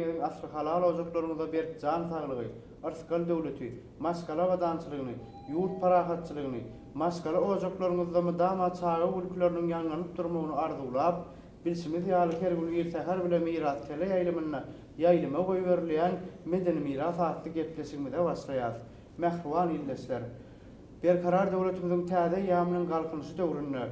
Siziň asly halal ojaklaryňyzda berk jan saglygy, yrsgal-döwleti, maşgala abadançylygyny, ýurt parahatçylygyny, maşgala ojaklaryňyzda mydama çaga gülküleriniň ýaňlanyp durmagyny arzuwlap, bilşimiz ýaly her gün ir säher bile Miras teleýaýlymynda ýaýlyma goýberilýän Medeni miras atly gepleşigimize başlaýas. Mähriban ildeşler! Berkarar döwletimiziň täze eýýamynyň Galkynyşy döwründe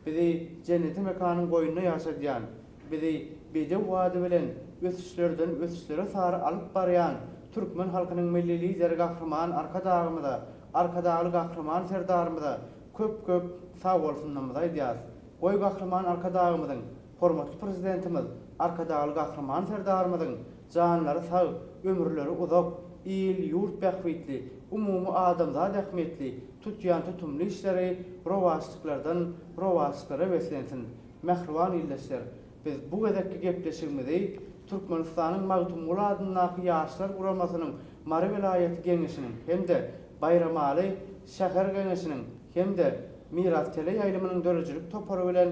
bizi jenneti mekanyň goýnunda ýaşadýan, Bizi bedew ady bilen ösüşlerden ösüşlere sary alyp barýan türkmen halkynyň Milli Lideri Gahryman Arkadagymyza, Arkadagly Gahryman Serdarymyza köp-köp sagbolsunlarymyzy aýdýarys. Goý Gahryman Arkadagymyzyň, hormatly Prezidentimiz Arkadagly Gahryman Serdarymyzyň janlary sag, ömürleri uzak, il, ýurt bähbitli, umumy adamzat ähmiýetli tutýan tutumly işleri rowaçlyklardan rowaçlyklara beslensin! Mähriban ildeşler, biz bu gezekki gepleşigimizi Türkmenistanyň Magtymguly adyndaky Ýaşlar guramasynyň Mary welaýaty Geňeşiniň hem-de Baýramaly şäher Geňeşiniň hem-de Miras teleýaýlymynyň döredijilik topary bilen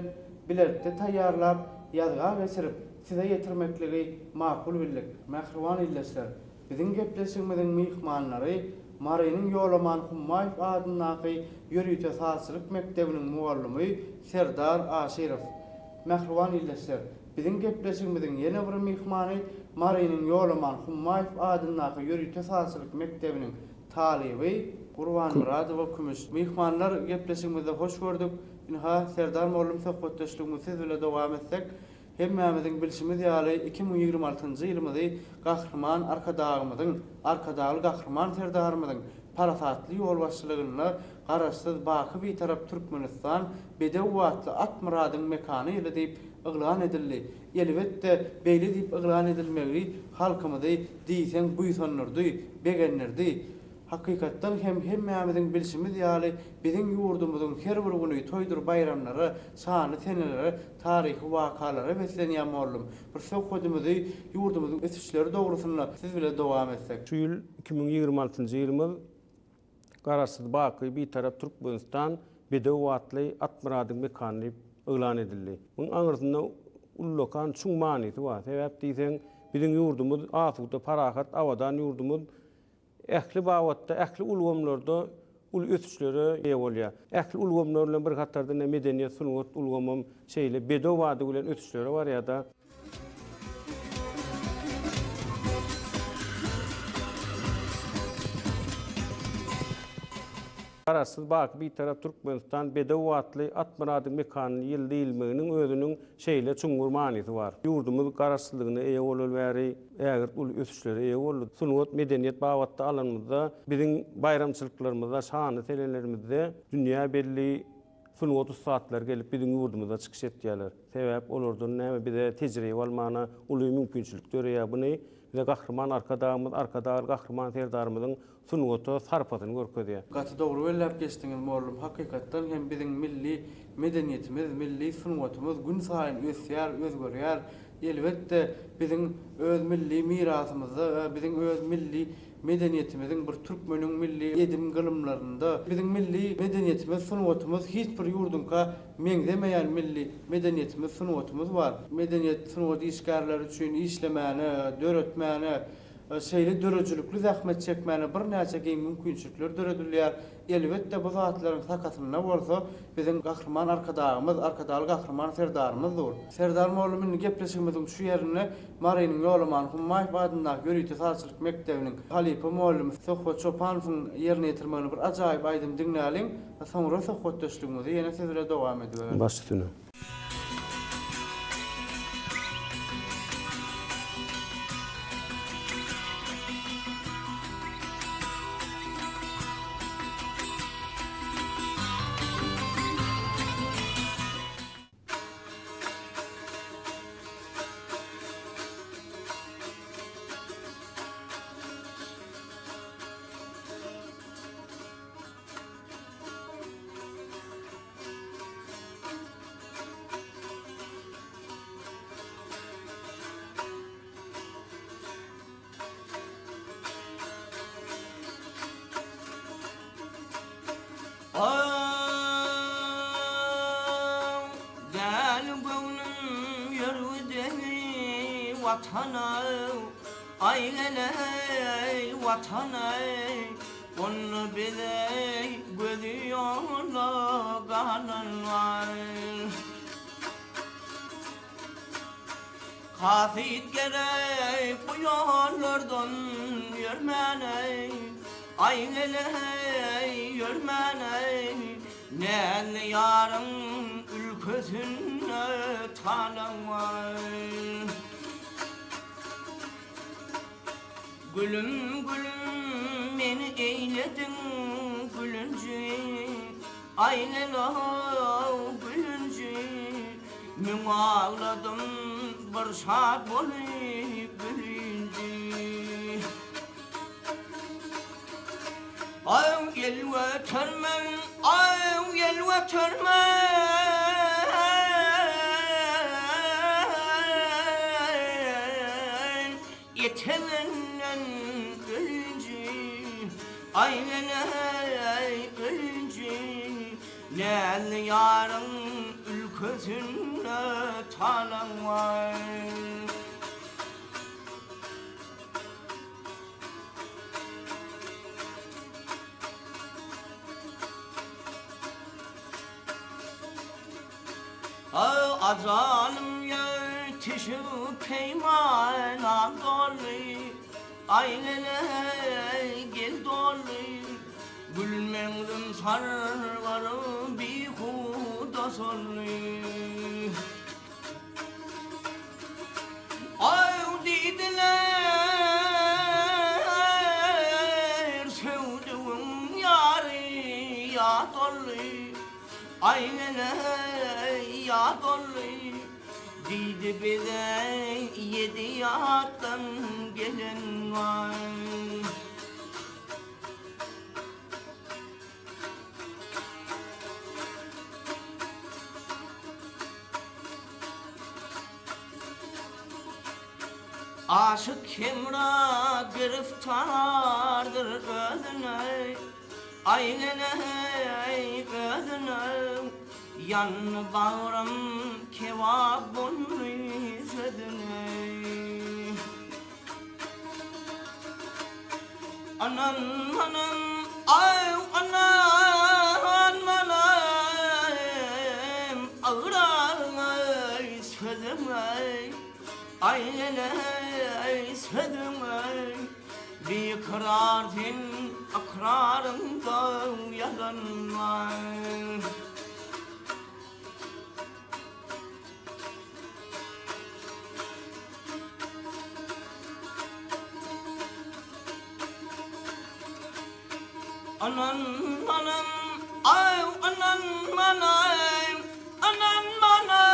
bilelikde taýýarlap, ýazga geçirip, size ýetirmekligi makul bildik. Mähriban ildeşler, Biziň gepleşigimiziň myhmanlary Marynyň Ýolaman Hummaýew adyndaky ýörite sazçylyk mekdebiniň mugallymy Serdar Aşyrow. Mähriban ildeşler, biziň gepleşigimiziň ýene bir myhmany Marynyň Ýolaman Hummaýew adyndaky ýörite sazçylyk mekdebiniň talyby Gurbanmyradowa Kümüş. Myhmanlar gepleşigimizde hoş gördük. Ynha, Serdar mugallym söhbetdeşligimizi siz bile dowam etsek. Hemmämiziň bilşimiz ýaly, 2026-njy ýylymyzy Gahryman Arkadagymyzyň, Arkadagly Gahryman Serdarymyzyň parasatly ýolbaşçylygynda Garaşsyz, baky Bitarap Türkmenistan bedew atly at myradyň mekany ýyly diýip yglan edildi. Elbetde, beýle diýip yglan edilmegi halkymyzy diýseň buýsandyrdy, begendirdi. Hakykatdan hem hemmämiziň bilşimiz ýaly, biziň ýurdumyzyň her bir güni toýdur baýramlara, şanly senelere, taryhy wakalara beslenýär mollum. Bir söhbedimizi ýurdumyzyň ösüşleri dogrusynda siz bile dowam etsek. Şu ýyl 2026-njy ýylymyz Garaşsyz, baky Bitarap Türkmenistan bedew atly at myradyň mekany diýip yglan edildi. Munuň aňyrsynda ullakan çuň manysy bar. Sebäp diýseň, biziň ýurdumyz asuda, parahat, abadan ýurdumyz ähli babatda, ähli ulgamlarda uly ösüşlere eýe bolýar. Ähli ulgamlar bilen bir hatarda ine medeniýet, sungat ulgamam şeýle bedew bady bilen ösüşlere barýar-da. Garaşsyz, baky Bitarap Türkmenistan bedew atly at myradyň mekany ýyl diýilmeginiň özüniň şeýle çuňňur manysy bar. Ýurdumyz Garaşsyzlygyna eýe bolaly bäri ägirt uly ösüşlere eýe boldy. Sungat, medeniýet babatda alanymyzda, biziň baýramçylyklarymyzda, şanly senelerimizde dünýä belli sungat ussatlary gelip biziň ýurdumyzda çykyş etýärler. Sebäp olardan näme bize tejribe almana uly mümkinçilik döreýär. Buny bize Gahryman Arkadagymyz, Arkadagly Gahryman Serdarymyzyň sungata sarpasyny görkezýär. Gaty dogry belläp geçdiňiz mollum hakykatdan hem biziň milli medeniýetimiz milli sungatymyz gün saýyn ösýär özgerýär elbetde biziň öz milli mirasymyzda biziň öz milli medeniýetimiziň bir türkmeniň milli edim gylymlarynda biziň milli medeniýetimiz sungatymyz hiç bir ýurduňka meňzemeýän milli medeniýetimiz sungatymyz bar medeniýet sungat işgärleri üçin işlemäne döretmäne Şeýle döredijilikli zähmet çekmäne birnäçe giň mümkinçilikler döredilýär. Elbetde, bu zatlaryň sakasynda bolsa biziň Gahryman Arkadagymyz, Arkadagly Gahryman Serdarymyz dur. Serdar mugallym indi gepleşigimiziň şu ýerinde Marynyň Ýolaman Hummaýew adyndaky ýörite sazçylyk mekdebiniň halypa mugallymy Söhbet Çopanowyň ýerine ýetirmeginde bir ajaýyp aýdym diňläliň, soňra söhbetdeşligimizi ýene siz bile dowam edibereris. Baş üstüne. Däli göwnüm ýörgüdegi Watana. Aý gel-eý, Watan-eý, Onda biz-eý gözi ýolda galanlar. Kasyt gerek bu ýollardan ýörmän-eý, Aý gel-eý, ýörmän-eý, Näzli ýaryň ülkesinde talaň bar. Gülüm, gülüm, meni eýlediň gülünji, Aýlel-ow, gülünji, Müň agladym, bir şat bolup gülünji. Aý gel götermen, aý gel götermen Eteginden ölünji, aý gel-eý ölünji Näzli ýaryň ülkesinde talaň bar. Ajalym ýetişip peýmana doldy, Aý leleý gel doldy, Gül meňzim sargaryp bihuda soldy. Aý diýdiler, söwdügiň ýary ýat oldy, Aý geleý ýat oldy, diýdi bize ýedi ýatdan gelen waý. Aşyk Hemra giriftardyr özüne, Aý geleý özüne, Ýandy bagrym kebap boldy sözüne. Ynanmanam, aý, ynanmanam, Ygraryňa, sözüňe, aý, leleý, sözüňe, Bikarar sen ykraryňda ýalan bar. Ynanmanam, aý, ynanmanam, ynanmanam,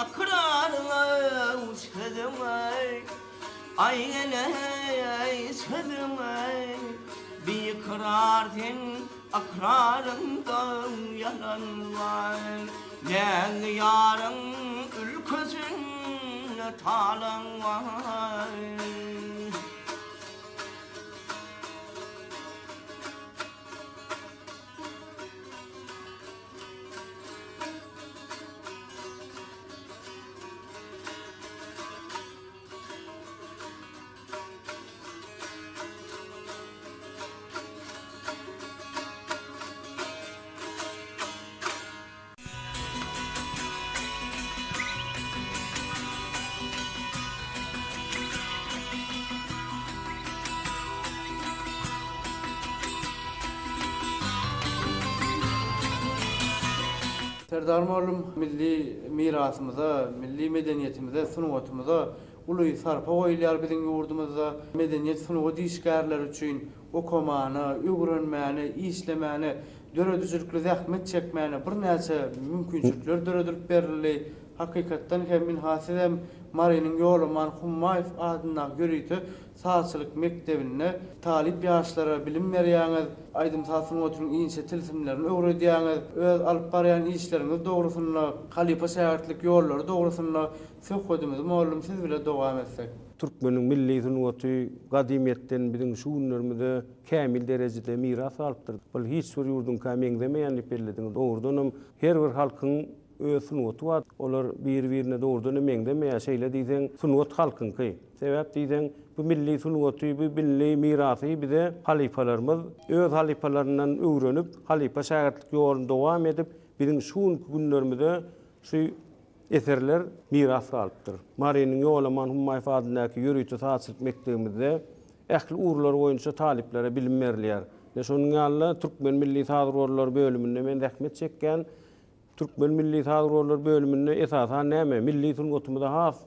Ykraryňa, sözüňe, aý, geleý, sözüňe, Bikarar sen ykraryňda ýalan bar. Näzli ýaryň ülkesinde talaň bar. Serdar mugallym milli mirasymyza, milli medeniýetimize, sungatymyza Uly sarpa goýulýar biziň ýurdumyzda medeniýet sungat işgärleri üçin okamana, öwrenmäne, işlemäne, döredijilikli zähmet çekmäne birnäçe mümkinçilikler döredilip berildi. Hakykatdan hem ynha sizem Marynyň Ýolaman Hummaýew adyndaky ýörite sazçylyk mekdebinde talyp ýaşlara bilim berýäňiz, aýdym-saz sungatynyň inçe tilsimlerini öwredýäňiz. Öz alyp barýan işleriňiz dogrusynda, halypa-şägirtlik ýollary dogrusynda Söhbedimizi mugallym siz bile dowam etsek. Türkmeniň milli sungaty gadymyýetden biziň şu günlerimize kämil derejede miras galypdyr. Ol hiç bir ýurduňka meňzemeýän diýip bellediňiz. Dogrudanam, her bir halkyň. öz sungaty bar. Olar biri-birine dogrudan-da meňzemeýär. Şeýle diýseň, sungat halkyňky. Sebäp diýseň, bu milli sungaty, bu milli mirasy bize halypalarymyz öz halypalaryndan öwrenip, halypa-şägirtlik ýoluny dowam edip, biziň şu günki günlerimize şu eserler miras galypdyr. Marynyň Ýolaman Hummaýew adyndaky ýörite sazçylyk mekdebimizde ähli ugurlar boýunça talyplara bilim berilýär. Ine şonuň ýaly-da Türkmen milli saz gurallary bölüminde men zähmet çekýän. Türkmen milli saz gurallary bölüminde esasan näme, milli sungatymyza has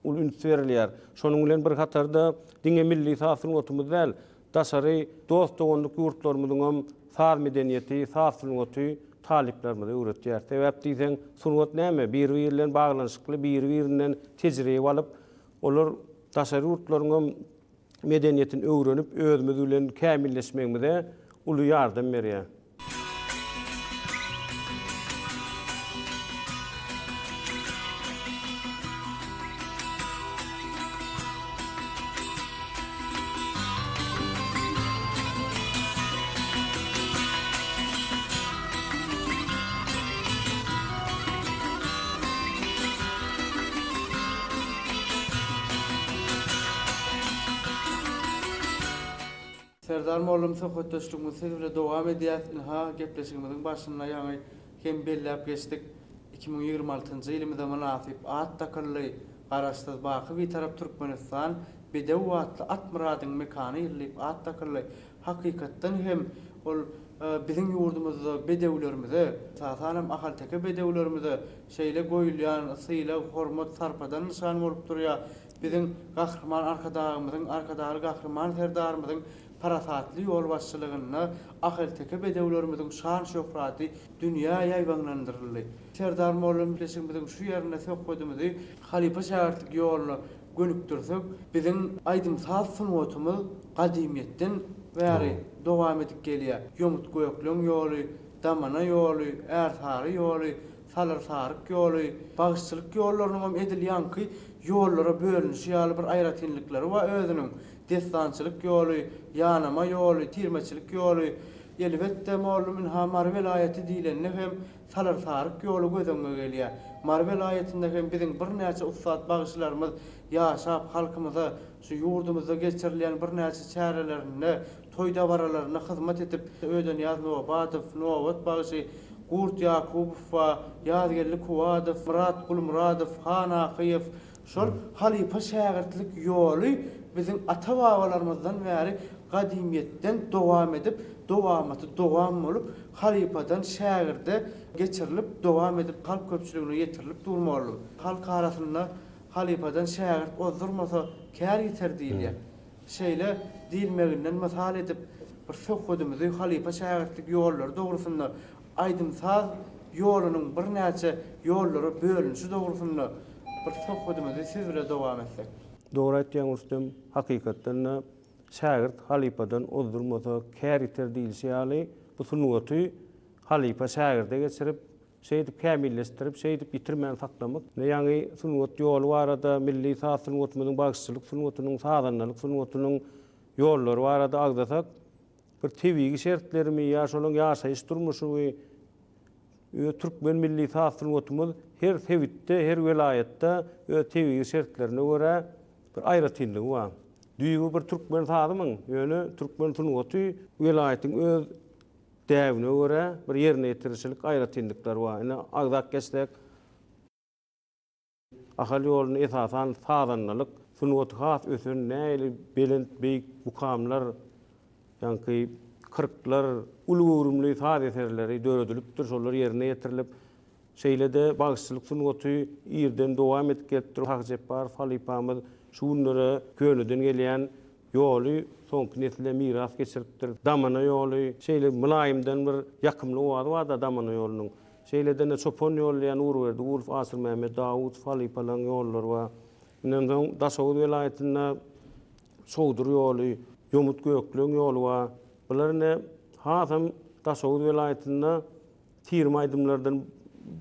uly üns berilýär. Şonuň bilen bir hatarda diňe milli saz sungatymyz däl, daşary dost-doganlyk ýurtlarymyzyňam saz medeniýeti, saz sungaty talyplarymyza öwretýär. Sebäp diýseň, sungat näme, biri-biri bilen baglanyşykly, biri-birinden tejribe alyp, olar daşary ýurtlaryňam medeniýetini öwrenip, özümiz bilen kämilleşmegimize uly ýardam berýär. Serdar mollum söhbetdeşligimizi siz bile dowam edýäs. Ynha, gepleşigimiziň başynda ýaňy hem belläp geçdik. 2026-njy ýylymyza mynasyp at dakyldy. Garaşsyz, baky Bitarap Türkmenistan bedew atly at myradyň mekany ýyly diýip at dakyldy. Hakykatdan hem ol biziň ýurdumyzda bedewlerimize, esasan hem ahalteke bedewlerimize şeýle goýulýan sylag, hormat, sarpadan nyşan bolup durýar. Biziň Gahryman Arkadagymyzyň, Arkadagly Gahryman Serdarymyzyň parasatly ýolbaşçylygynda ahalteke bedewlerimiziň şan-şöhraty dünýä ýaýbaňlandyryldy. Serdar mollum gepleşigimiziň şu ýerinde söhbedimizi halypa-şägirtlik ýoluna gönükdirsek, biziň aýdym-saz sungatymyz gadymyýetden bäri dowam edip gelýär. Ýomut-gökleň ýoly, damana ýoly, ärsary ýoly, salyr-saryk ýoly, bagşyçylyk ýollarynyňam edil ýaňky ýollara bölünişi ýaly bir aýratynlyklary bar özüniň, dessançylyk ýoly, ýanama ýoly, tirmeçilik ýoly. Elbetde, mollum ynha Mary welaýaty diýlende hem salyr-saryk ýoly göz öňüňe gelýär. Mary welaýatynda hem biziň birnäçe ussat bagşylarymyz ýaşap, halkymyza şu ýurdumyzda geçirilýän birnäçe çärelerinde, toý-dabaralarynda hyzmat edip, Ödenyýaz Nobatow, Nobat bagşy, Gurt Ýakubow, Ýazgeldi Kuwadow, Myrat Gulmyradow, Han Akyýew, şol halypa-şägirtlik ýoly biziň ata-babalarymyzdan bäri gadymyýetden dowam edip, dowamaty dowam bolup, halypadan şägirde geçirilip, dowam edip, halk köpçüligine ýetirilip durmalydyr. Halk arasynda Halypadan şägirt ozdurmasa, kär ýiter diýilýär. Şeýle diýilmeginden mysal edip, bir söhbedimizi halypa-şägirtlik ýollary dogrusynda, aýdym-saz ýolunyň birnäçe ýollara bölünişi dogrusynda bir söhbedimizi siz bile dowam etsek. Dogry aýtýaň Rüstem, hakykatdan-da şägirt halypadan ozdurmasa kär ýiter diýilişi ýaly, bu sungaty halypa şägirde geçirip, Şeýdip kämilleşdirip, şeýdip ýitirmän saklamak. Ine, ýaňy sungat ýoly barada, milli saz sungatymyzyň, bagşyçylyk sungatynyň, sazandalyk sungatynyň ýollary barada agzasak, bir tebigy şertlerimi ýa şolaň ýaşaýyş durmuşymy, öz türkmen milli saz sungatymyz her sebitde, her welaýatda öz tebigy şertlerine görä bir aýratynlygy bar. Düýbi bir türkmen sazymyň, ýöne türkmen sungaty welaýatyň öz Däbine görä, bir ýerine ýetirişilik aýratynlyklary bar. Ine, agzap geçsek, Ahal ýolunda esasan sazandalyk sungaty has ösen, nähili belent, beýik mukamlar, ýaňky kyrklar, uly göwrümli saz eserleri döredilipdir, şolar ýerine ýetirilip, Şeýle-de bagşyçylyk sungaty irden dowam edip gelipdir. Sahy Jepbarow halypamyz şu günlere köneden gelýän ýoly soňky nesle miras geçiripdir. Damana ýoly, şeýle mylaýymdan bir ýakymly owazy bar-da damana ýolunyň. Şeýle-de Çopan ýoly diýen Nurberdi Gulow, Aşyrmämmet Dawudow halypalaryň ýollary bar. Mundan soň Daşoguz welaýatynda Çowdur ýoly, Ýomut Gökleň ýoly bar. Bular ine hasam Daşoguz welaýatynda Tirme aýdymlardan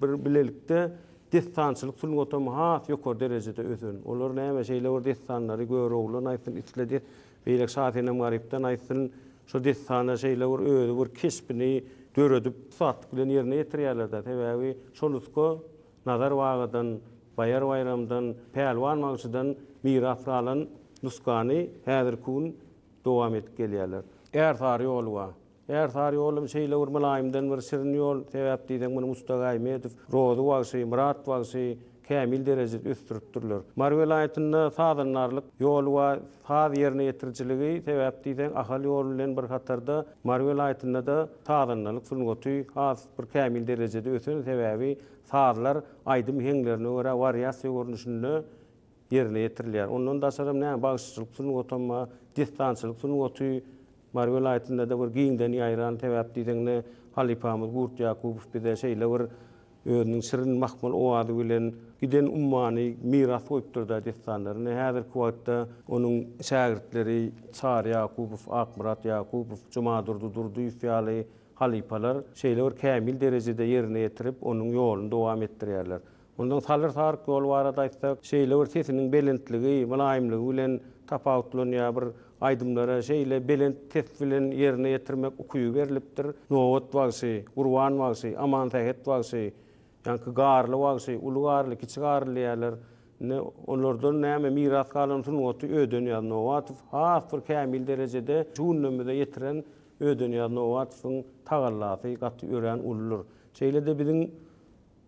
bir bilelikde dessançylyk sungatam has ýokary derejede ösen. Olar näme şeýle bir dessanlary Görogludan aýtsyn, isle de beýleki Şasenem Garypdan aýtsyn, şo dessana şeýle bir özi bir keşbini döredip ussatlyk bilen ýerine ýetirýärler-de. Sebäbi şo nusga. Nazar bagadan, Baýar Baýramdan, Pälwan bagşydan miras galan nusgany häzirki gün dowam edip gelýärler. Ärsary ýoly bar. Ärsary ýolam şeýle bir mylaýymdan bir şirin ýol, sebäp diýseň muny Musta Gaýmedow, Rozy bagşy, Myrat bagşy kämil derejede ösdüripdirler. Mary welaýatynda sazandarlyk ýoly bar, saz ýerine ýetirijiligi, sebäp diýseň Ahal ýoly bilen bir hatarda Mary welaýatynda-da sazandalyk sungaty has bir kämil derejede ösen, sebäbi sazlar aýdym heňlerine görä wariasiýa görnüşinde ýerine ýetirilýär. Ondan daşaram näme bagşyçylyk sungatam bar, dessançylyk sungaty Mary welaýatynda-da bir giňden ýaýran sebäp diýseň-de halypamyz Gurt Ýakubow bize şeýle bir özüniň şirin mahmal owazy bilen giden ummany miras goýupdyr-da dessanlaryny. Häzirki wagtda onuň şägirtleri Çary Ýakubow, Akmyrat Ýakubow, Jumadurdy Durdyýew ýaly halypalar şeýle bir kämil derejede ýerine ýetirip, onuň ýoluny dowam etdirýärler. Ondan Salyr Saryk ýoly barada aýtsak, şeýle bir sesiniň belentligi, mylaýymlygy bilen tapawutlanýar, bir aýdymlara şeýle belent ses bilen ýerine ýetirmek ukyby berlipdir. Nobat bagşy, Gurban bagşy, Amansähet bagşy, ýaňky Garly bagşy, Uly Garly, Kiçi Garly diýýärler. Indi olardan näme miras galan sungaty Ödenýaz Nobatow has bir kämil derejede şu günlerimize ýetiren Ödenýaz Nobatowyň tagallasy gaty örän uludyr. Şeýle-de biziň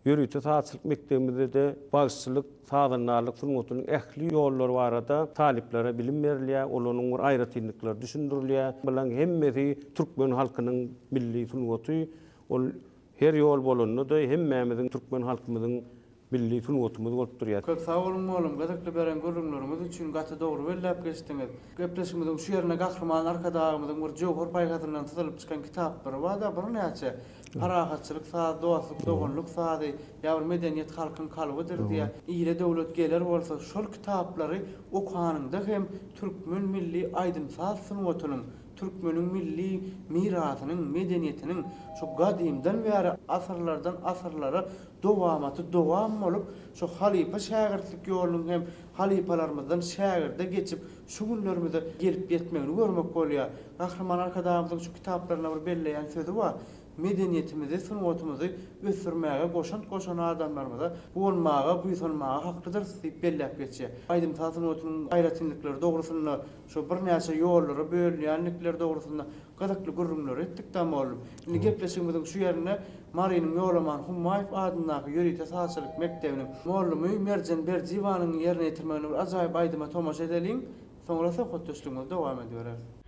Ýörite sazçylyk mekdebimizde-de bagşyçylyk, sazandarlyk sungatynyň ähli ýollary barada talyplara bilim berilýär, olaryň bir aýratynlyklary düşündirilýär. Bularyň hemmesi türkmen halkynyň milli sungaty. Ol her ýol bolanda-da hemmämiziň türkmen halkymyzyň milli sungatymyz bolup durýar. Köp sag boluň mugallym gyzykly beren gürrüňleriňiz üçin gaty dogry belläp geçdiňiz. Gepleşigimiziň şu ýerinde Gahryman Arkadagymyzyň bir jöwher paýhasyndan syzylyp çykan kitaplary barda birnäçe. Parahatçylyk sazy, dostluk, doganlyk sazy, ýa bir medeniýet halkyň kalbydyr diýýär. Ile döwlet geler bolsa, şol kitaplary okanyňda hem türkmen milli aýdym-saz sungatynyň, türkmeniň milli mirasynyň, medeniýetiniň şu gadymdan bäri asyrlardan asyrlara dowamaty dowam bolup, şu halypa-şägirtlik ýolunyň hem halypalarymyzdan şägirde geçip, şu günlerimize gelip ýetmegini görmek bolýar. Gahryman Arkadagymyzyň şu kitaplarynda bir belleýän sözi bar, Medeniýetimizi, sungatymyzy ösdürmäge goşant goşan adamlarymyza guwanmaga, buýsanmaga haklydyrys diýip belläp geçýär. Aýdym-saz sungatynyň aýratynlyklary dogrusynda, şu birnäçe ýollara bölünýändikleri dogrusynda gyzykly gürrüňleri etdik-dä mollum. Indi gepleşigimiziň şu ýerinde Marynyň Ýolaman Hummaýew adyndaky ýörite sazçylyk mekdebiniň mollumy Merjen Berdiýewanyň ýerine ýetirmeginde bir ajaýyp aýdyma tomaşa edeliň. Soňra söhbetdeşligimizi dowam edibereris.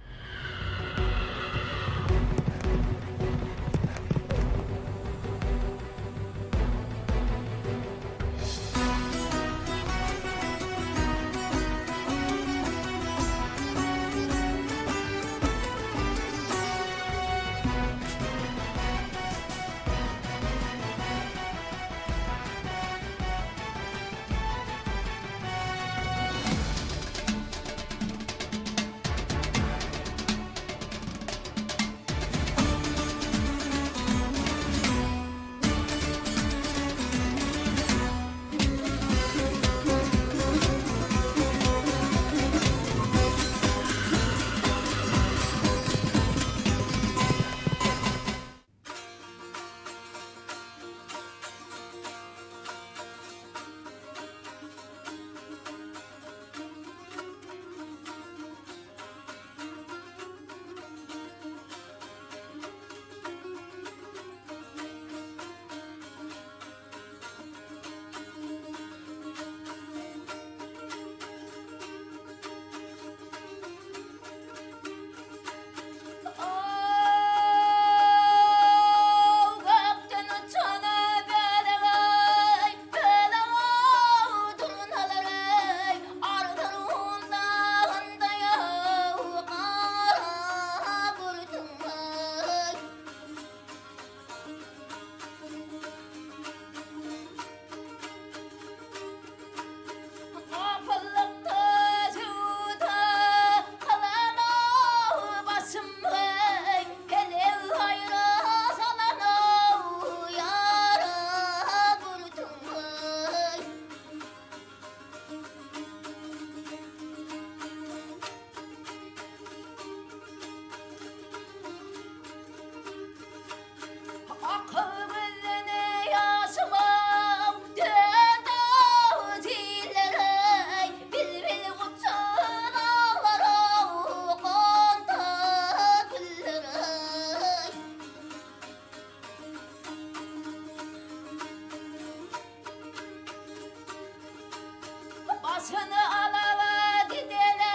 Başyny alaba gidene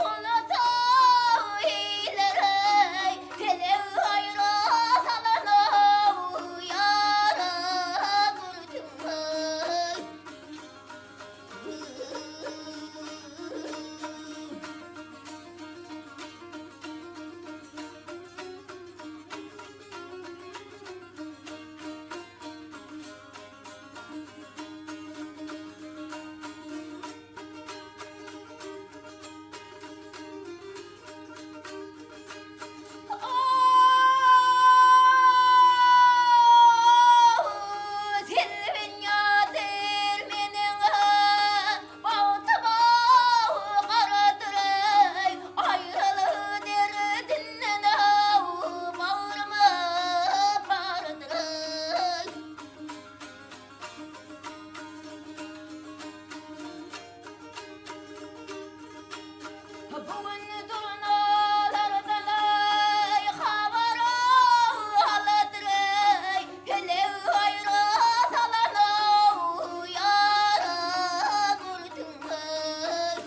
unutan ileri, Pelek aýra salana ýara gurduň. Bu gün durnalardan aý habar aladyr-aý, Pelek aýra salan-ow, ýara gurduň-aý.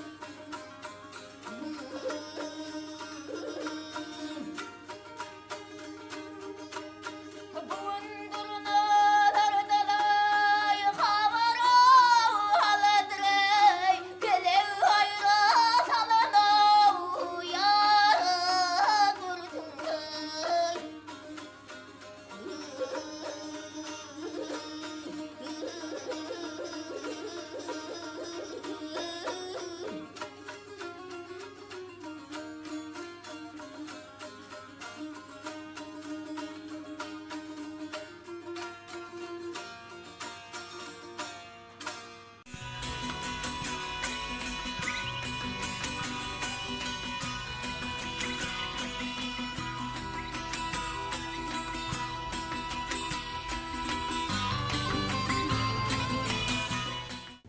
Bu gün durnalardan aý habar aladyr-aý, Pelek aýra salan-ow, ýara gurduň-aý.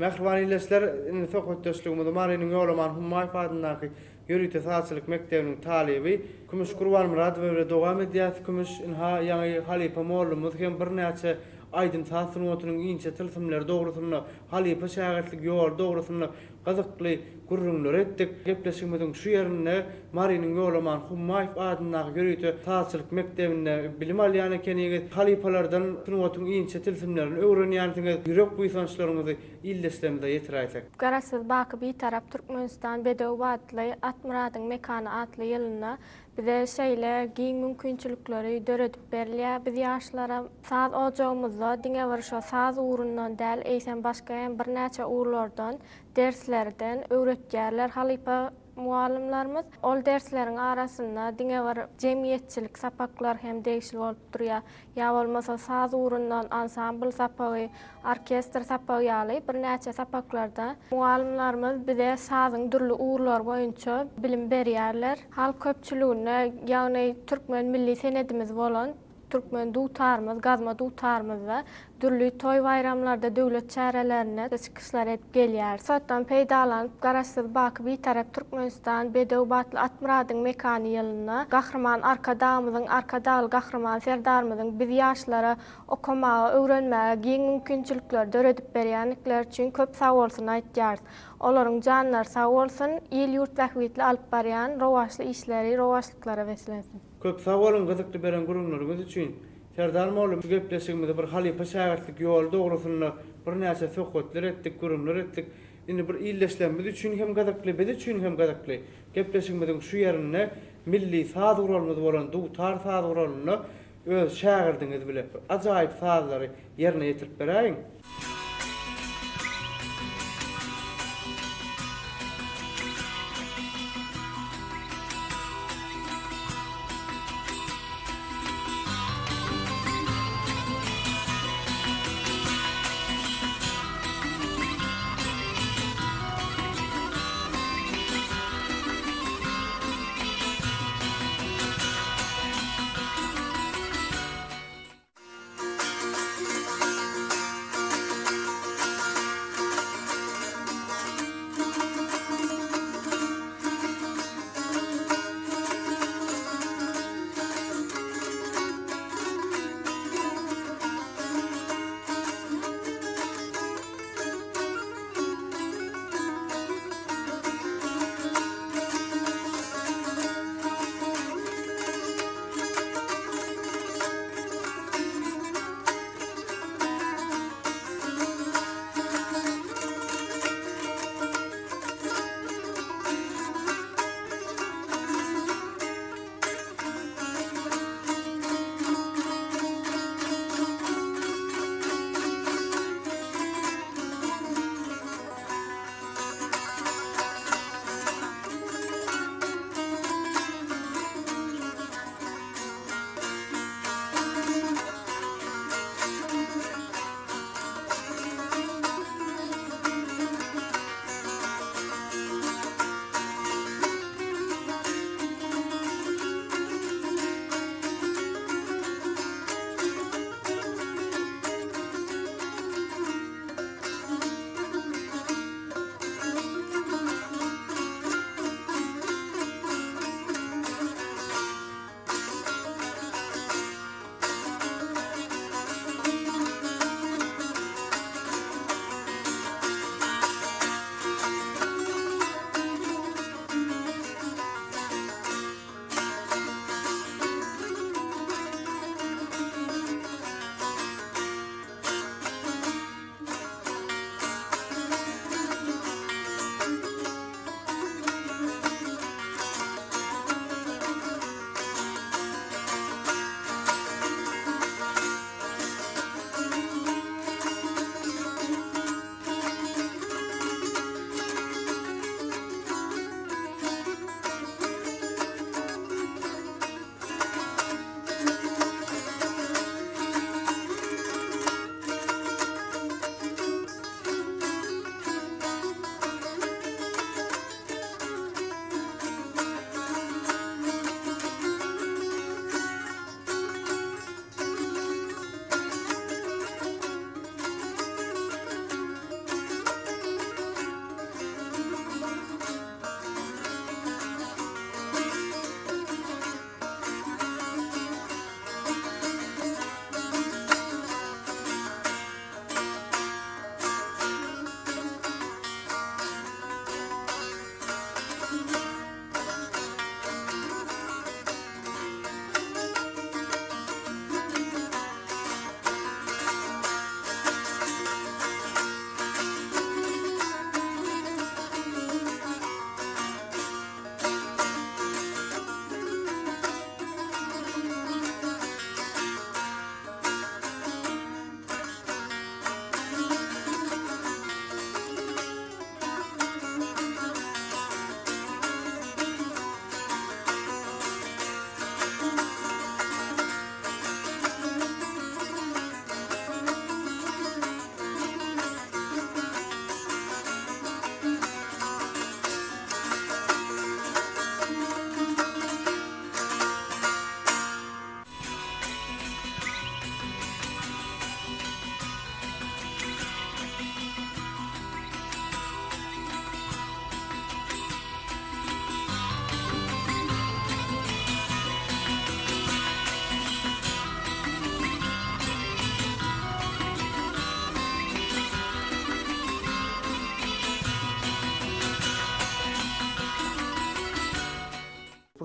Mähriban ildeşler, indi söhbetdeşligimizi Marynyň Ýolaman Hummaýew adyndaky Ýörite sazçylyk mekdebiniň talyby Kümüş Gurbanmyradowa bilen dowam edýäs. Kümüş, ynha, ýaňy halypa mollumyz hem birnäçe aýdym-saz sungatynyň inçe tilsimleri dogrusynda, halypa-şägirtlik ýoly dogrusynda gyzykly gürrüňleri etdik. Gepleşigimiziň şu ýerinde Marynyň Ýolaman Hummaýew adyndaky ýörite sazçylyk mekdebinde bilim alýan ekeniňiz, halypalardan sungatyň inçe tilsimlerini öwrenýänsiňiz, ýürek buýsançlaryňyzy ildeşlerimize ýetiräýsek. Garaşsyz, baky Bitarap Türkmenistan bedew batly At myradyň mekany atly ýylynda bize şeýle giň mümkinçilikleri döredip berilýär. Biz ýaşlara saz ojagymyzda diňe bir şo saz ugrundan däl, eýsem başga hem birnäçe ugurlardan derslerden öwretýärler halypa mugallymlarymyz. Ol dersleriň arasynda diňe bir jemgyýetçilik sapaklar hem degişli bolup durýar. Ýa bolmasa saz ugrundan ansambl sapagy, orkestr sapagy ýaly birnäçe sapaklarda mugallymlarymyz bize sazyň dürli ugurlary boýunça bilim berýärler. Halk köpçüliginde, ýagny türkmen milli senedimiz bolan türkmen dutarymyz, gazma dutarymyzda dürli toý-baýramlarda, döwlet çärelerinde çykyşlar edip gelýäris. Pursatdan peýdalanyp, Garaşsyz, baky Bitarap Türkmenistan, bedew batly at-myradyň mekany ýylynda Gahryman Arkadagymyzyň, Arkadagly Gahryman Serdarymyzyň biz ýaşlara okamaga, öwrenmäge giň mümkinçilikleri döredip berýändikleri üçin köp sagbolsun aýtýarys. Olaryň janlary sag bolsun, il-ýurt bähbitli alyp barýan rowaçly işleri rowaçlyklara beslensin. Köp sag boluň gyzykly beren gürrüňleriňiz üçin. Serdar mollum şu gepleşigimizi bir halypa-şägirtlik ýoly dogrusynda birnäçe söhbetler etdik, gürrüňler etdik. Indi bir ildeşlerimiz üçin hem gyzykly, biz üçin hem gyzykly. Gepleşigimiziň şu ýerinde milli saz guralymyz bolan dutar saz guralynda öz şägirdiňiz bile bir ajaýyp sazlary ýerine ýetirip beräýiň.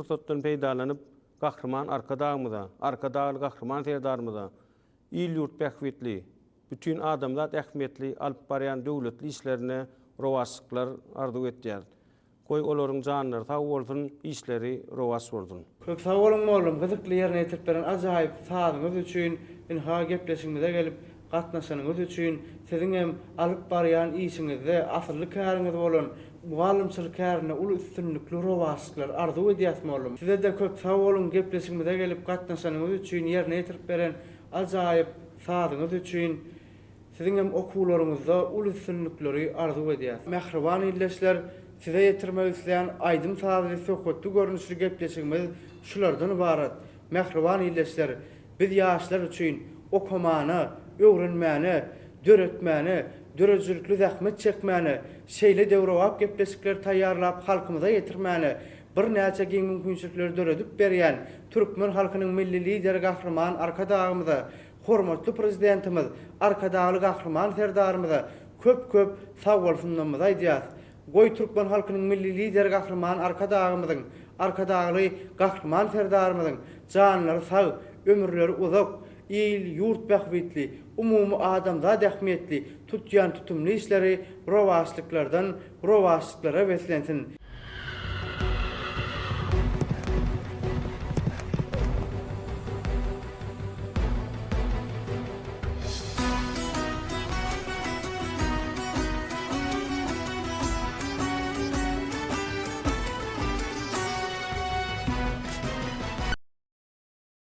pursatdan peýdalanyp, Gahryman Arkadagymyza, Arkadagly Gahryman Serdarymyza il-ýurt bähbitli, bütin adamzat ähmiýetli alyp barýan döwletli işlerinde rowaçlyklar arzuw etýäris. Goý, olaryň janlary sag bolsun, işleri rowaç bolsun! Köp sag boluň mollum gyzykly ýerine ýetirip beren ajaýyp sazyňyz üçin ynha gepleşigimize gelip gatnaşanyňyz üçin siziňem alyp barýan işiňizde asylly käriňiz bolan mugallymçylyk kärinde uly üstünlikli rowaçlyklar arzuw edýäs mollum sizede köp sag boluň gepleşigimize gelip gatnaşanyňyz üçin ýerine ýetirip beren ajaýyp sazyňyz üçin Siziň hem okuwlaryňyzda uly üstünlikleri arzuw edýäs. Mähriban ildeşler, size ýetirmek isleýän aýdym-sazly söhbetli görnüşli gepleşigimiz şulardan ybarat. Mähriban ildeşler, biz ýaşlar üçin okamana, öwrenmäne, döretmäne, döredijilikli zähmet çekmäne, şeýle döwrebap gepleşikleri taýýarlap halkymyza ýetirmäne birnäçe giň mümkinçilikleri döredip berýän türkmen halkynyň Milli Lideri Gahryman Arkadagymyza Hormatly Prezidentimiz Arkadagly Gahryman Serdarymyza köp-köp sagbolsunlarymyzy aýdýas. Goý türkmen halkynyň Milli Lideri Gahryman Arkadagymyzyň, Arkadagly Gahryman Serdarymyzyň janlary sag, ömürleri uzak, il, ýurt bähbitli, umumy adamzat ähmiýetli tutýan tutumly işleri rowaçlyklardan rowaçlyklara beslensin!